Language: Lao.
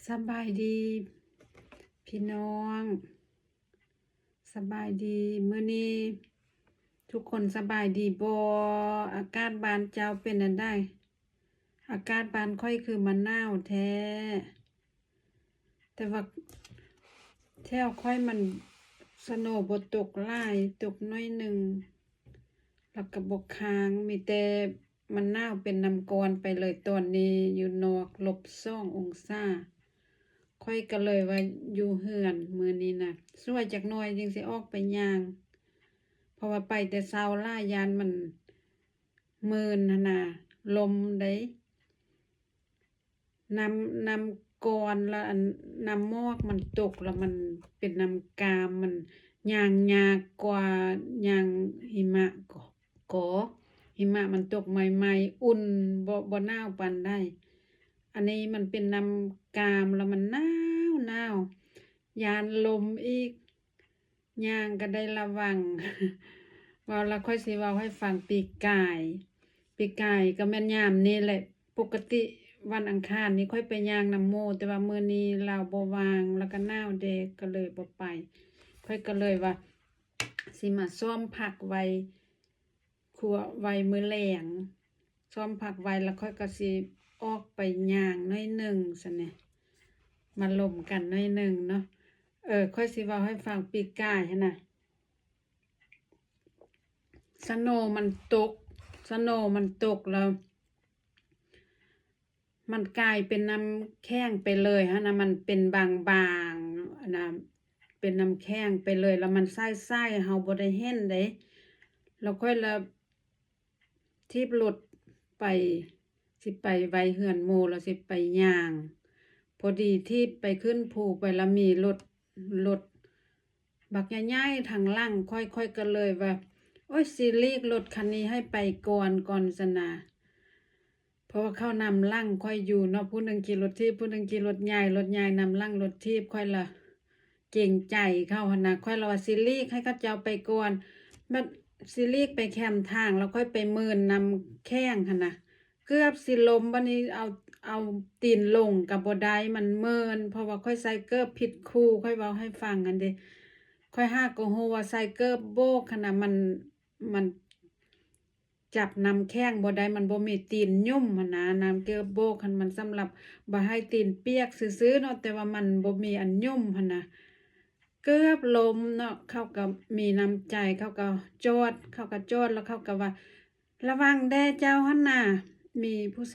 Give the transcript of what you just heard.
ສະບາຍດີພີ່ນ້ອງ ສະບາຍດີ ມື້ນີ້ທຸກຄົນສະບາຍດີບໍ່? ອາກາດບ້ານເຈົ້າເປັນອັນໃດ? ອາກາດບ້ານຂ້ອຍຄືມາໜາວແທ້ ແຕ່ວ່າແຖວຂ້ອຍມັນສະໂນບໍ່ຕົກຫຼາຍ ຕົກໜ້ອຍໜຶ່ງ ແລ້ວກໍບໍ່ຄ້າງ ມີແຕ່ມັນໜາວເປັນນ້ຳກ້ອນໄປເລີຍ. ຕອນນີ້ຢູ່ນອກລົບສອງອົງສາ ຂ້ອຍກໍເລີຍວ່າຢູ່ເຮືອນມື້ນີ້ນະ ສວຍຈັກໜ້ອຍຈຶ່ງຊິອອກໄປຍ່າງ ເພາະວ່າໄປແຕ່ເຊົ້າຫຼາຍ ຢ້ານມັນມື່ນຫັ້ນນະ ລົມເດ້ ນ້ຳ ນ້ຳກ້ອນ ແລ້ວອັນ ນ້ຳໝອກມັນຕົກ ແລ້ວມັນເປັນນ້ຳກາມ ມັນຍ່າງຍາກກວ່າຍ່າງຫິມະ ກໍ ກໍຫິມະມັນຕົກໃໝ່ໆ ອຸ່ນ ບໍ່ ບໍ່ໜາວປານໃດ. ອັນນີ້ມັນເປັນນ້ຳກາມ ແລ້ວມັນໜາວໆ ຢ້ານລົມອີກ ຍ່າງກໍໄດ້ລະວັງ. ເວົ້າລະຂ້ອຍຊິເວົ້າໃຫ້ຟັງ ປີກາຍ ປີກາຍກໍແມ່ນຍາມນີ້ແຫຼະ ປົກກະຕິວັນອັງຄານນີ້ຂ້ອຍໄປຍ່າງນຳໝູ່ ແຕ່ວ່າມື້ນີ້ລາວບໍ່ວ່າງ ແລ້ວກໍໜາວແດ່ ກໍເລີຍບໍ່ໄປ. ຂ້ອຍກໍເລີຍວ່າຊິມາຊ້ອມຜັກໄວ້ ຄົວໄວ້ມື້ແລງ ຊ້ອມຜັກໄວ້ ແລ້ວຂ້ອຍກໍຊິອອກໄປຍ່າງໜ້ອຍໜຶ່ງຊັ້ນແຫຼະ ມາລົມກັນໜ້ອຍໜຶ່ງເນາະ. ເອີ ຂ້ອຍຊິເວົ້າໃຫ້ຟັງ ປີກາຍຫັ້ນນະ ສະໂນມັນຕົກ ສະໂນມັນຕົກ ແລ້ວມັນກາຍເປັນນ້ຳແຂງໄປເລີຍຫັ້ນນະ ມັນເປັນບາງໆ ອັນນະ ເປັນນ້ຳແຂງໄປເລີຍ ແລ້ວມັນໃສໆ ເຮົາບໍ່ໄດ້ເຫັນເດ້. ແລ້ວຂ້ອຍລະຖີບລົດໄປ ຊິໄປໄວ້ເຮືອນໝູ່ ແລ້ວຊິໄປຍ່າງ ພໍດີຖີບໄປຂຶ້ນພູໄປ ລະມີລົດ ລົດບັກໃຫຍ່ໆທາງຫຼັງຂ້ອຍ ຂ້ອຍກໍເລີຍວ່າ ໂອ້ຍ ຊິຫຼີກລົດຄັນນີ້ໃຫ້ໄປກ່ອນ ກ່ອນຊັ້ນນະ ເພາະວ່າເຂົານຳຫຼັງຂ້ອຍຢູ່ເນາະ ຜູ້ໜຶ່ງຂີ່ລົດຖີບ ຜູ້ໜຶ່ງຂີ່ລົດໃຫຍ່ ລົດໃຫຍ່ນຳຫຼັງລົດຖີບ ຂ້ອຍລະເກງໃຈເຂົາຫັ້ນນະ ຂ້ອຍລະວ່າຊິຫຼີກໃຫ້ເຂົາເຈົ້າໄປກ່ອນ ບັດຊິຫຼີກໄປແຄມທາງ ແລ້ວຂ້ອຍໄປມື່ນນ້ຳແຂງຫັ້ນນະ ເກືອບຊິລົ້ມ ບັດນີ້ເອົາ ເອົາຕີນລົງກໍບໍ່ໄດ້ ມັນເມີນ ເພາະວ່າຂ້ອຍໃສ່ເກີບຜິດຄູ່ ຂ້ອຍເວົ້າໃຫ້ຟັງຫັ້ນເດ ຂ້ອຍຫາກໍຮູ້ວ່າໃສ່ເກີບໂບກຫັ້ນນະ ມັນ ມັນຈັບນ້ຳແຂງບໍ່ໄດ້ ມັນບໍ່ມີຕີນຫຍຸ້ມຫັ້ນນະ ນ້ຳເກີບໂບກຫັ້ນ ມັນສຳລັບບໍ່ໃຫ້ຕີນປຽກຊື່ໆເນາະ ແຕ່ວ່າມັນບໍ່ມີອັນຫຍຸ້ມຫັ້ນນະ ເກືອບລົ້ມເນາະ. ເຂົາກໍມີນ້ຳໃຈ ເຂົາກໍຈອດ ເຂົາກໍຈອດ ແລ້ວເຂົາກໍວ່າ ລະວັງແດ່ເຈົ້າຫັ້ນນະ ມີຜູ້